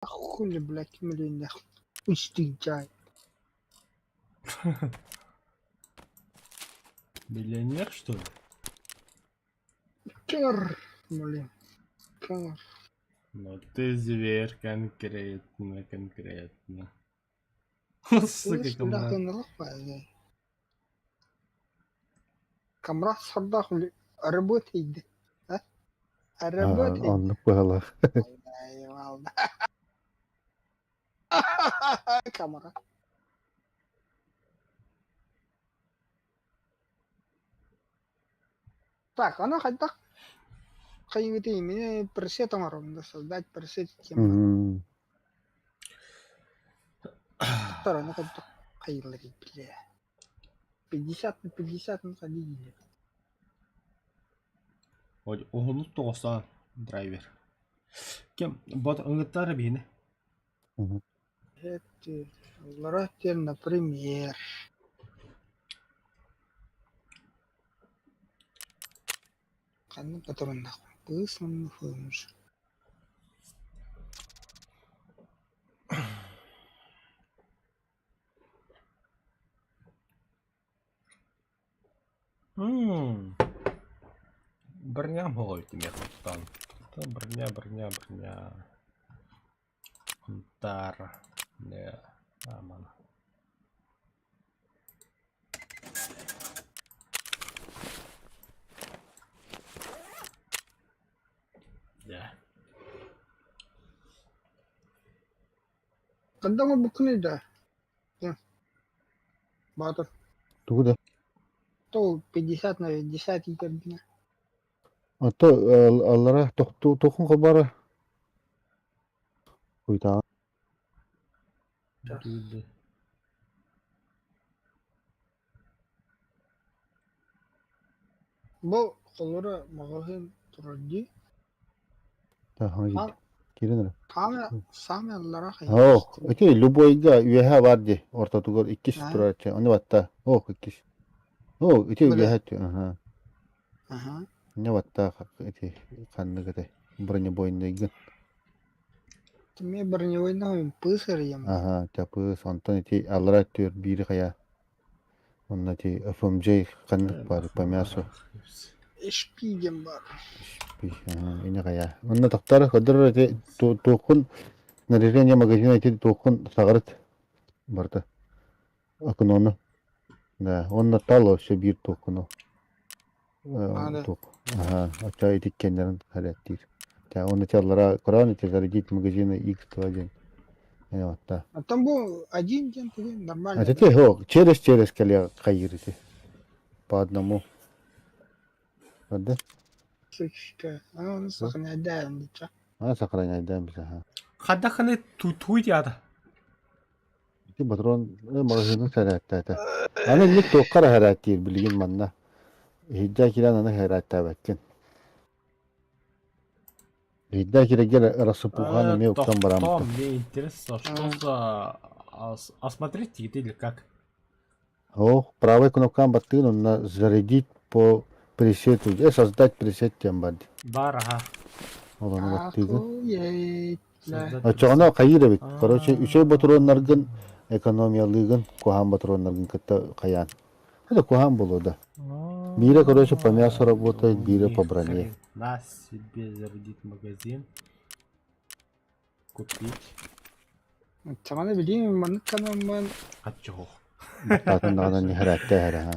Хули, блядь, миллионер. Устыйдьаай. Миллионер, что ли? Көр, блин. Көр. Ну ты зверь конкретно, конкретно. Сука, комрад. Комрад сордоох работает. А? Работает. Оннук быһалаах. Камера. Так, аны хайдах хайыгытый мини пресет оҥоробун да создать пресет тема. Второй хайдах хайылларый бля. 50 на 50 на ходили. Уһуннук тоҕустаан драйвер. Кем бот ыҥыттар биһини. Лара например. Ханна патроннах быыс муннуфуумуш. Броня буолуо миэхэ Броня, броня, броня. Унтаар. Аман. Дьэ. Ханна оҥорбуккунуй да? Баатыр. Тугу да? То 50 на 50 иитэрбинэ. А то аллара тохтуу хабара Хуйтаа. Бу холоро маҕаһыын турар дии. Киирэн эрэ. Саамай аллара Ох, ити любойга үөһэ бар дии ортотугар иккис турар ону батта. Ох, иккис. О, ити үөһэ аха. Аха. Не батта ити ханнык этэй бронебойныйгын. Эмиэ бронебойнаһын пыыс эрийэм. Аха, чапыыс, онтон ити аллара өттүгэр биири хайа Онно ити FMJ ханнык баар по мясу? HP диэн баар. HP, ини хайа. Онно тахтар көрдөр ити туоххун снаряжение магазина ити туоххун саҕарыт барыта. Окнону. Да, онно тал вообще биир туоххуну. Туох. Ага, оча ити кеннерин хараттиир. Та онно чаллара Коран ити зарядить магазина X2 диэн. Вот, А там был один день ты нормально. А ты хо, через через кэлиэ хайыыр ити. По одному. Правда? Сучка. А он сохраняйдаем дича. А сохраняйдаем бизэ. Ха. Хайдах туй диада. Ити патрон магазинын сэрээттээте. Аны инник туохха эрэ хэрээттиир билигин манна. Иһирдьээ киирэн аны хэрээттээбэккин. Иһирдьээ киирэргэр рассыпухан эмиэ уктан бараммыта. Мне интересно, что за осмотреть или как? О, правой кнопкаан баттыгын онно зарядить по пресету, создать пресет диэн бар дии. Бар, аха. Ол ону баттыгын. Оччоҕуна хайыыр эбит. Короче, үчүгэй ботуруоннаргын экономиялыыгын, куһаан ботуруоннаргын кытта хайаан. Это куһаан буолуо да. Биирэ, короче, по мясу работает, биирэ по броне. На себе зарядить магазин. Купить. Саҥаны билиим маннык каналман Хаччоһох. Баттаатын даҕаны ньыһыраатта эһэрэ ха.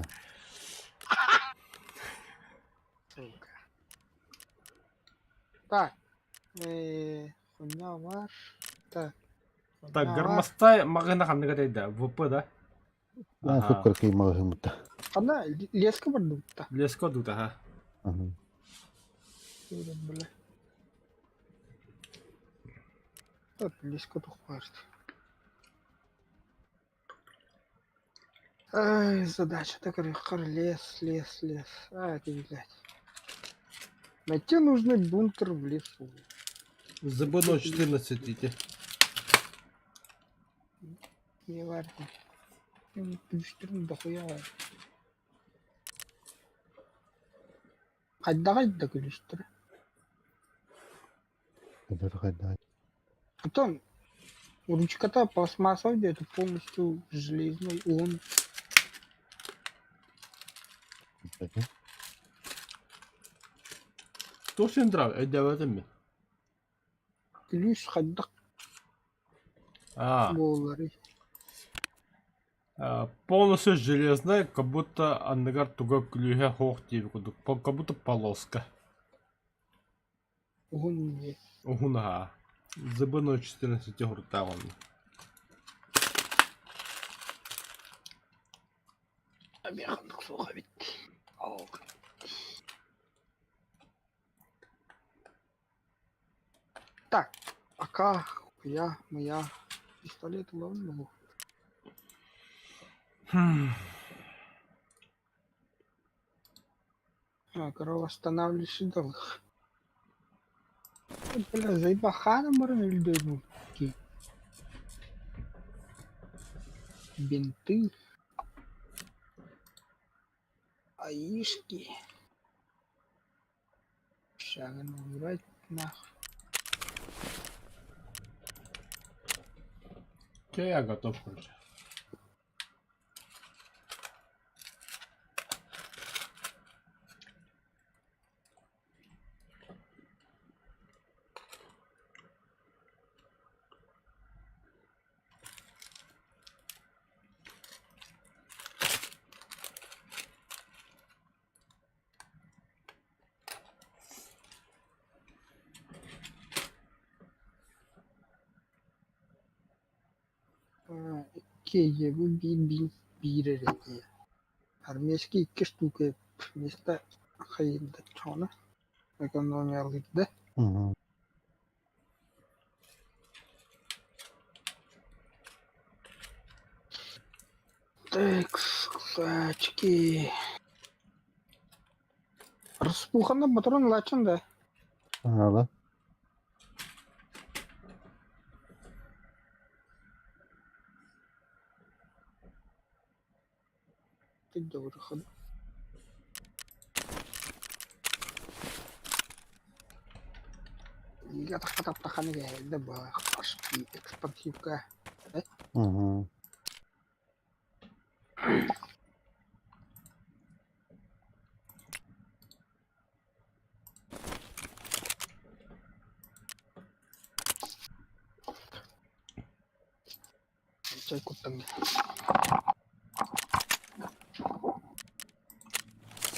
Сука. Так. Хуйня бар. Так. Так, гармастай маҕаһыына ханнык этэй да? ВП да? Аа, кып-кыракый маҕаһыыммыта. Ханна леска бардыбытта. Леска дута ха. Бля. Леска тухпаарт. Ай, задача такая, лес, лес, лес. А, это, блядь. Найти нужный бункер в лесу. ЗБ 14 ити. Не важно. Күлүстэрин дохуя Хайдаҕый да күлүстэрэ. Хайдах хайдаҕый? Потом Ручката пластмассовая, это полностью железный, он. Туох синдром өйдөөбөтүм мин. Күлүүс хайдах А, буоларый? полностью железная, как будто анныгар туга күлүүһэ суох диэбит курдук, как будто полоска. Уһун не. Уһун аһаа. ЗБ 0,14 уһуртаах онно. Абиаханнык суох эбит. Ол. Так, пока я, моя пистолет ломну. А, корова останавливайся долг. Бля, заебаханом баран өлдөмү. Бинты. Аишки. Шаган убрать нахуй. Окей, я готов, короче. Окей, бу биир биир эрэ дии. Армейский икки штука вместо хайдачона экономиялыыр да. Так, кусачки. Распухана патрон лачын да. Ага. Ты добрый ход. Я была экспортивка. Угу. Чай куттан.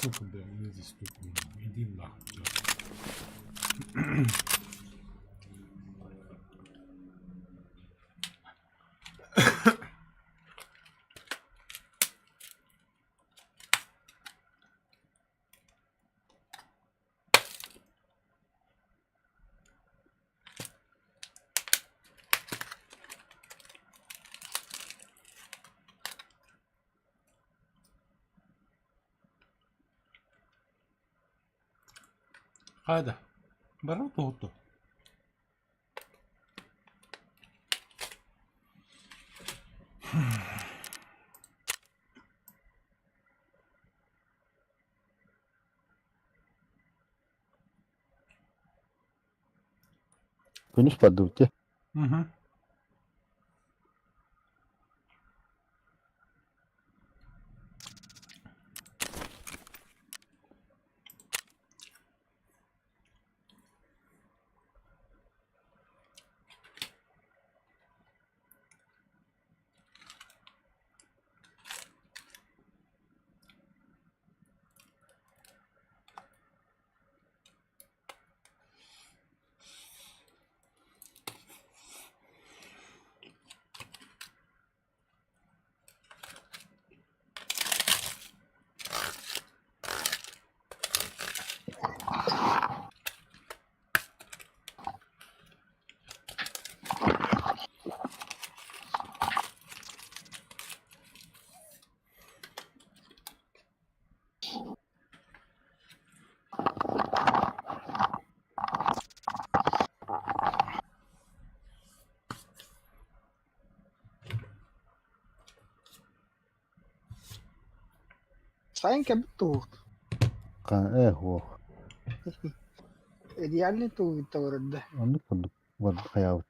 Сука, бля, мне здесь стукнуло. Иди нахуй. Хайда. Баран туһутtu. Күнүс бардыбыт дии. Угу. Сайын кэбит туһут. Э, ох. Идеальный туһут да. Оннук курдук бар хайаабыт.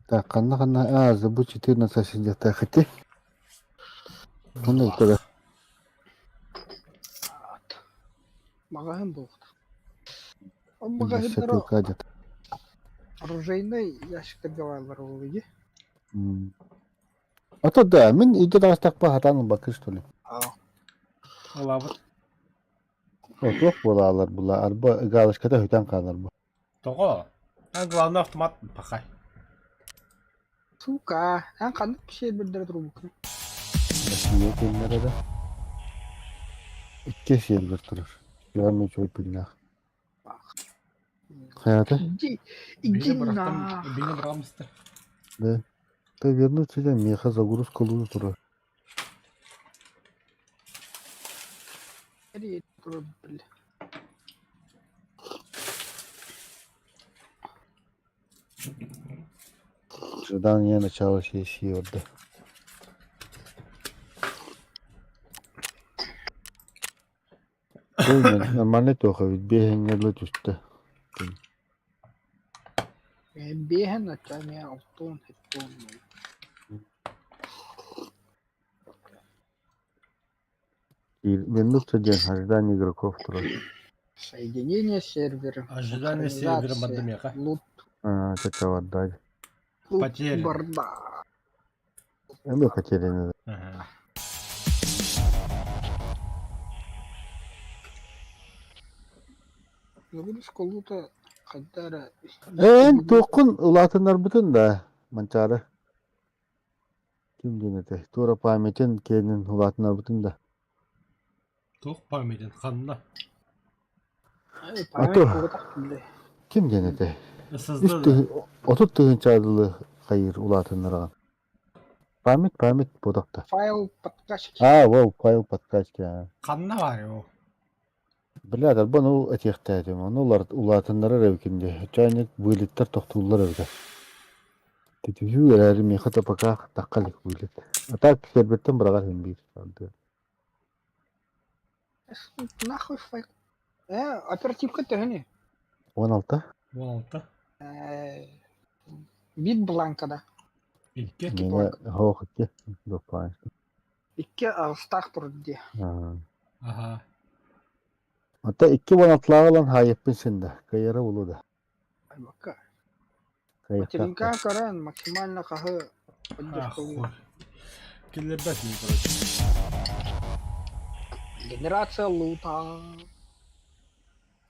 Так, ханна ханна а забудь 14 сидиэхтээх ити. Ханна Быһыылаах. ыттара? Маҕаһыын буолуохтаах. Ол маҕаһыыннара Сопилка диэт. оружейнай ящиктарга бааллар ол дии. М. А то да, мин үйде таҕыстахпа хатаан ылбакка что ли. Ылабыт. О, туох буолаалар була, арба галочката сүтэн хаалар бу. Тоҕо? А главное автомат пахай. Сука, эн ханнык сервердэрэ турбуккун? Россия кэннэрэ да. Икки сервер турар. Иван үчүгэй пыльнаах. Хайата? Иди, иди Били бырахтым, нах. били бырахтым. Да. Ты вернуться да, меха загрузка луна турар. Бля. Ожидание начала сессии орда. Нормальный туох эбит, биэһэҥҥэ дылы түстэ. Биэһэн оччо эмиэ алтуон сэттиэн Минута диэн ожидание игроков турар. Соединение сервера. Ожидание сервера Мадамеха. Лут. А, это отдать. Лут Потерян. бардак. Мы потеряны. Ага. Загрузка лута хайдара. Эн туоххун улаатыннарбытын да, Манчаары. Ким диэн этэй? Туора памятин киэнин улаатыннарбытын да. Туох памятин ханна? А то ким диэн этэй? Үс SSD тыһ 30 тыһыынча дылы хайыыр улаатыннараҕын. Память, память буотахта. Файл подкачки. А, вау, файл подкачки. А. Ханна бар ол? Бля, дарбан ол этиэхтээтим. Ону улаатыннарар эбикин дии. Чайник вылеттар тохтууллар эбитэ. Түтүһүү эрээри миэхэ да пока тахха илик вылет. А так сербиттэн быраҕар иһин биир. Нахуй файл. Оперативка төһөнүй? 16. 16. Бит бланкада. Икки. Миэнэ оһох икки. Доппаан. Икки аҕыстаах турар дии. Аха. Ата икки уон алтылааҕы ылан хаайыппын син да. Кыайара булу да. Аймакка. Кыайыахтаах Материнка көрөн максимально хаһы поддержкалыыр. Ахуй. Киллэрбэт мин, короче. Генерация лута.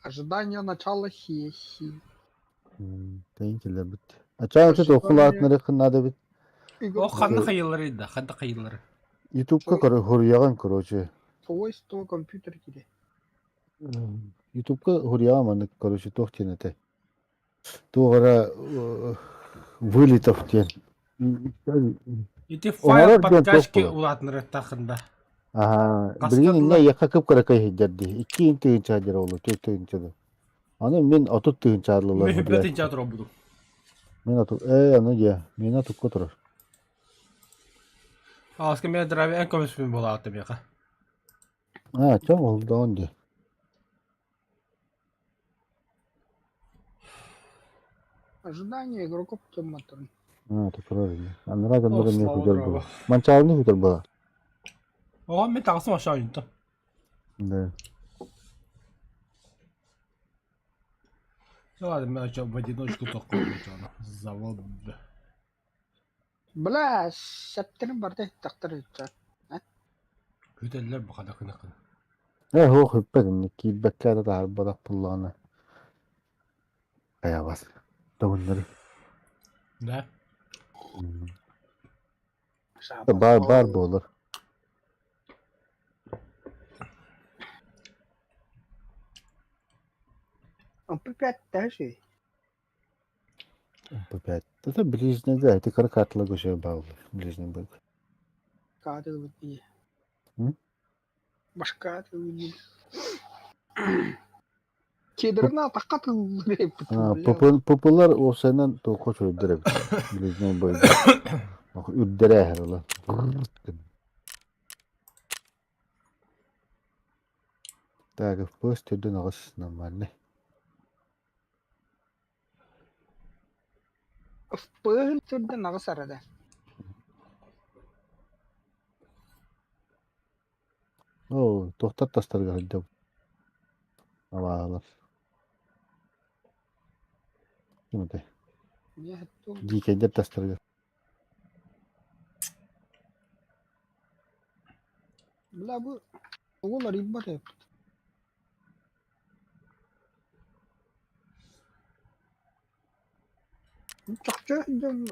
Ожидание начала сессии. Тэйин киллэрбит. Ачаан ити туоххулаатынарыаххын наада эбит. О, ханна хайыллары да, ханна хайыллары. Ютубка хоруйаҕын, короче. Свойства компьютер кире. Ютубка хоруйаҕын маннык, короче, туох диэн этэй? Туох эрэ вылетов диэн. Ити Оҥорор файл диэн туох подкачки буолар? улаатынарыттаахын да. Аһаа, Хаста билигин инньэ дылы эйиэхэ кып-кыракый иһийдэр дии. Икки тыһыынча диэр ол, төрт тыһыынча да. Аны мин 30 тыһыынча Мин адлылар хүппэ блядь. тыынча туробутум. Мин отут ээ аны дьэ, миэнэ отукка турар. Ааска мен драви эн көмүспүн буолаатым миэхэ. Аа, чоҥ олдоон дии. Ожидание игроков тематон. Аа, турар ини. Анараа О, дьоннор эмиэ слава күтэр дорого. буолар. Манчаарыны күтэр буолар. О, мен таҕысым aşağı oyundu. Да. Ладно, мен в одиночку такой завод. Бля, сәптерин барда тахтар ичча. Күтэллэр бахада кына кына. Ээ, суох үппэт инник киирбэккэ да таһаарбатах буоллаҕына хайабас. Тобуннары. Да? Баар баар буолар. МП5 даже. МП5. Это ближний, да, это каркатлы көшө баалар. Ближний бык. Кадр и М? башка Кедрина таққа Популар уопсайынан туохха үчүгэйдэр эбит. Ближний бойга. Үрдэрэ эһэр ыла. Так, FPS төрдүн аҕыс нормальный. Ыспыһын сирдэн аҕыс арада. Оо, туохтар тастарга сылдьабыт абааһылар. Ким этэй? Дьиикэйдэр тастарыгар. Бля, бу уол арыйбат эбит. Чахчы дьон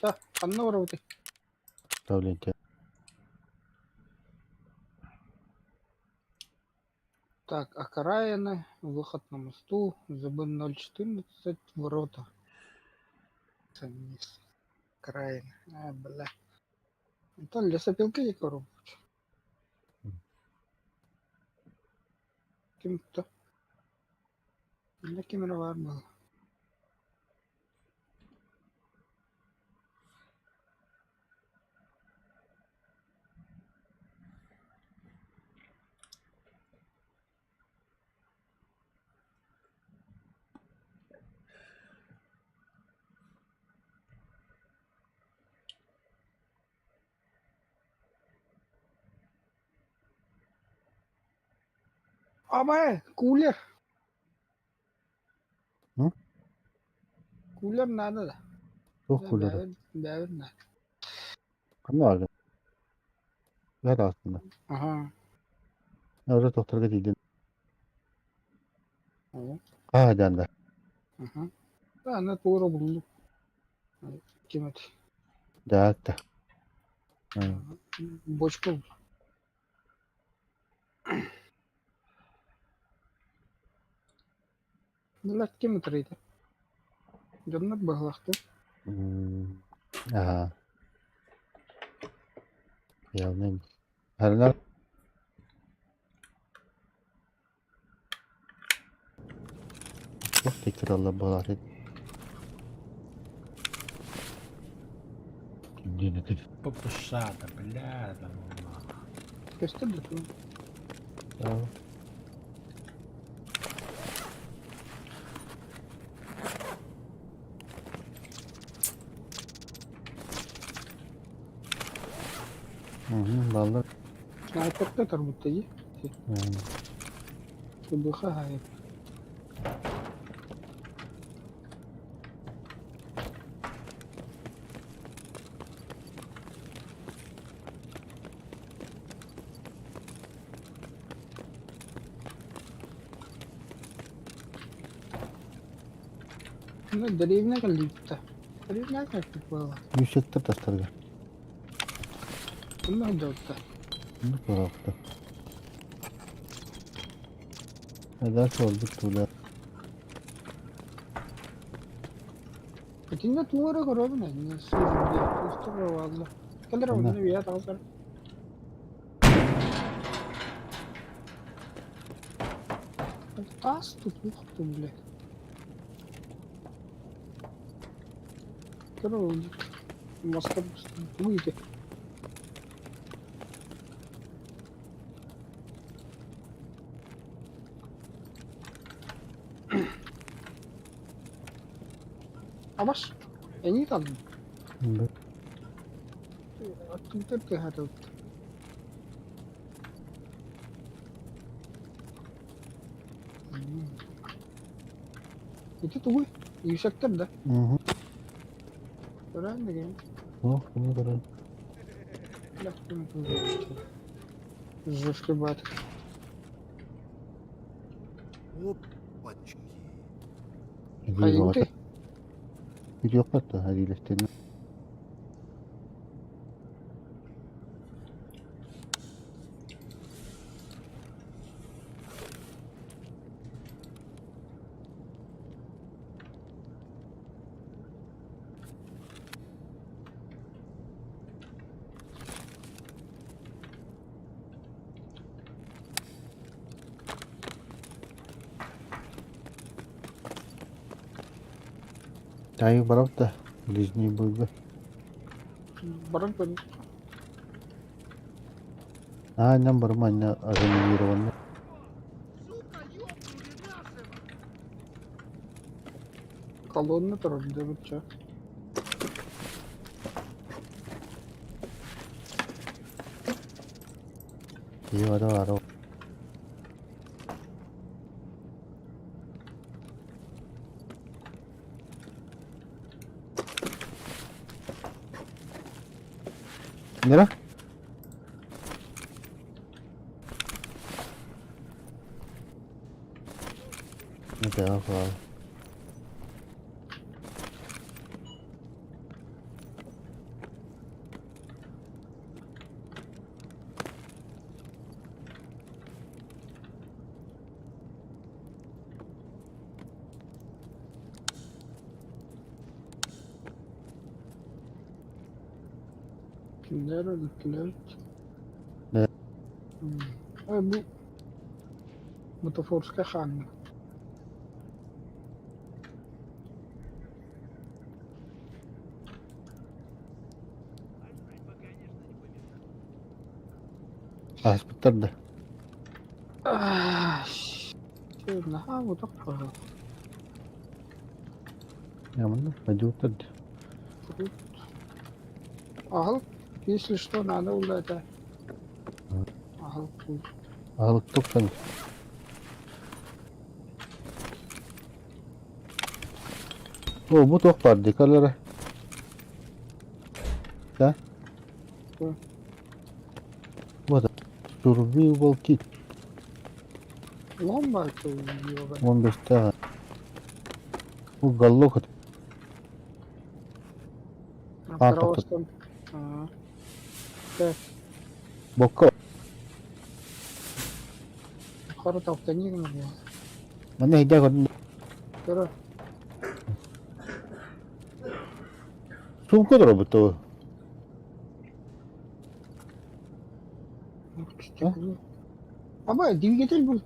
Да, ханна барабытый? Давление. Так, окраина, выход на мосту, ЗБ-014, ворота. Окраина. А, бля. Антон, лесопилка диэки Ким-то. Манна ким эрэ баар буолла. Абай, кулер. М? Кулер наада да. Туох кулера? Бэйэбит бэйэбит наада. Ханна бааргын? Бэт аҕыстын да. Аха. Уже тохторго тиийдин. Оо. Аа дьаанда. Аха. Да, аны туора буллум. Ким эт? Дьаатта. Бочка. Билэр ким ытырыйда? Дьоннор быһалахтар. Аха. Явно. Харынар. Туох тиккираллар буолаатын. Диэн этим. Попушата, бля, там. Көстөр да Аа. Баллар. Снайперка турбут дии. ТБХ аайы. Ну, дэриэбинэ кэллибит Дэриэбинэ кэлбит буолла. Үс тастарга. Онно сылдьыбыттар. Ну, пожалуйста. А дальше ордук туда. Итиннэ тугу эрэ көрөбүн ээ, сүүрдэ, Кэлэр Онно. онно үйэ таҕысар. Таас тутуох бля. Көрө маска тугу ити? Абас, эни талдым. Да. Аттыгытар тыаһаатыбыт. Ити тугуй? Үсэктэр да? Угу. Көрөөн да кэлин. Ох, кими көрөн. Жестко бат. Опачки. Хайыҥый? Видео хата, Тайы барап да, ближний бойга. Баран көрүн. А, нам барманна заминированный. Колонна турар дебитчэ. Йо, да, Нера? Да, вау. Кинилэр өлүктүлэр. Да. Бу бутафорскай хаанна. Ааспыттар да. Наһаа утах Яманна, пойдёт. Аһыл, если что, надо было это. Аһыл. Аһылык тупсан. О, бу туох баар дии, кэлэрэ. Да? Вот, Survival Kit. Ломбард. Он бестага. Уголок. А, Просто. Так. Бокко. Хора топтани гына. Манна хидя көрдүм. Көрө. Сумка дробото. Аба, двигатель был.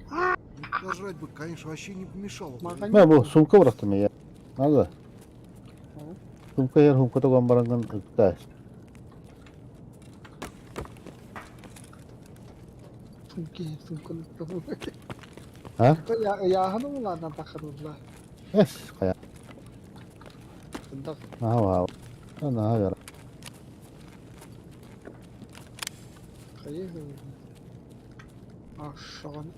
Нажрать бы, конечно, вообще не помешало. Мә бу сумка бырахтым я. Надо. Сумка ер сумка тоган баранган ыкта. Сумки, сумка. А? Я хану ладно тахарулла. Эс, кая. Наха наха яра. Ашшаҕын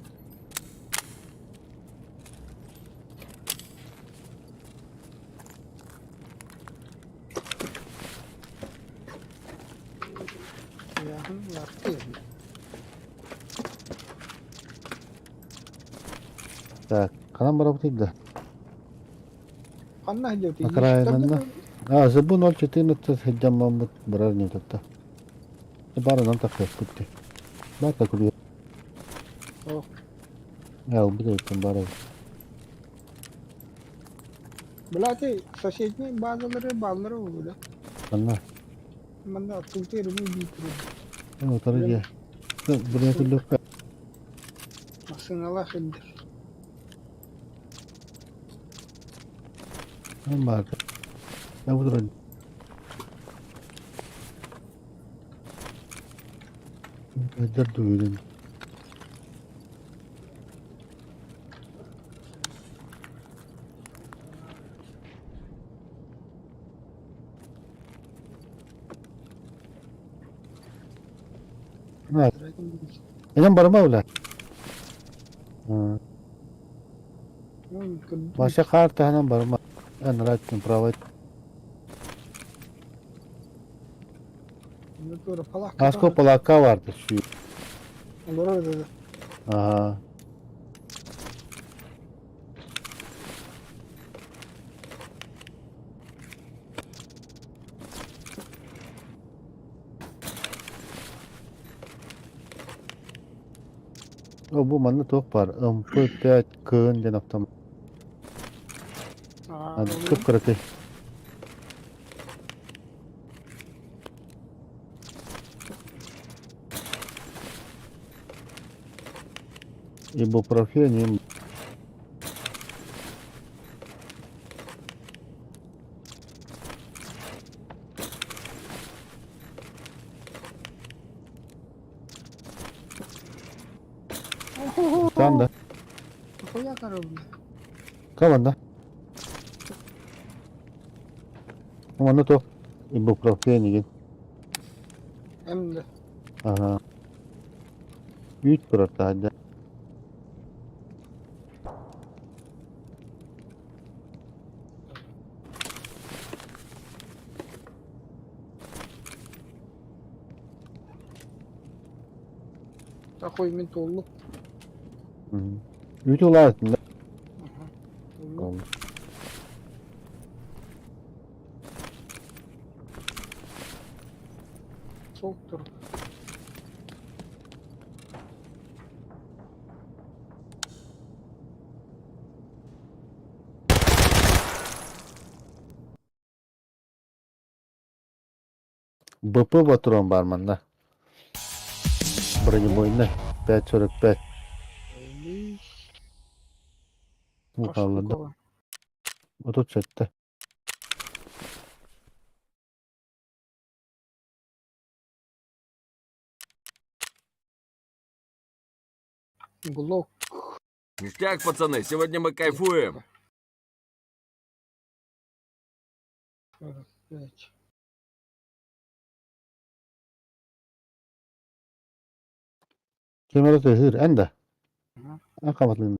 Ыйааһын улаатта Так, ханан барабытый да? Ханна сылдьабытый? Окраинанна. А, забу 0.14 сылдьаммаммыт барар не тутта. Барынан тахсыахпыт дии. Бар да күлүө. О. Ылбыт эбиттэн бар эбит. Блядь, соседней базалары баллары буолла. Ханна? Манна тултыыр мы биитир. Утары дьиэ. Бырыа күллүөххэ. Массыыналаах илдэр. Баар. Я буду Эдэр дуугун. Эдэн барыма ула. Вася хаар таһынан барыма. Эн правой. Аско палака барды сүй. Ага. О, бу манна туох баар? МП5 кыын диэн автомат. Кып-кыракый. Ибупрофен им. Там да. Хуя коробля. Команда. Манна туох ибупрофен игин. Эм да. Аһа. Үүт турар таһырдьа. Такой мин туоллум. Үүтү улаатында. Туоллум. Суох тур. БП патрон баар манна. Бронебойнай 5.45. Бу хаалларда. 37. Глок. Ништяк, пацаны, сегодня мы кайфуем. 45. Ким эрэ тыаһыыр, эн да? Мгм. Эн хаматлыын.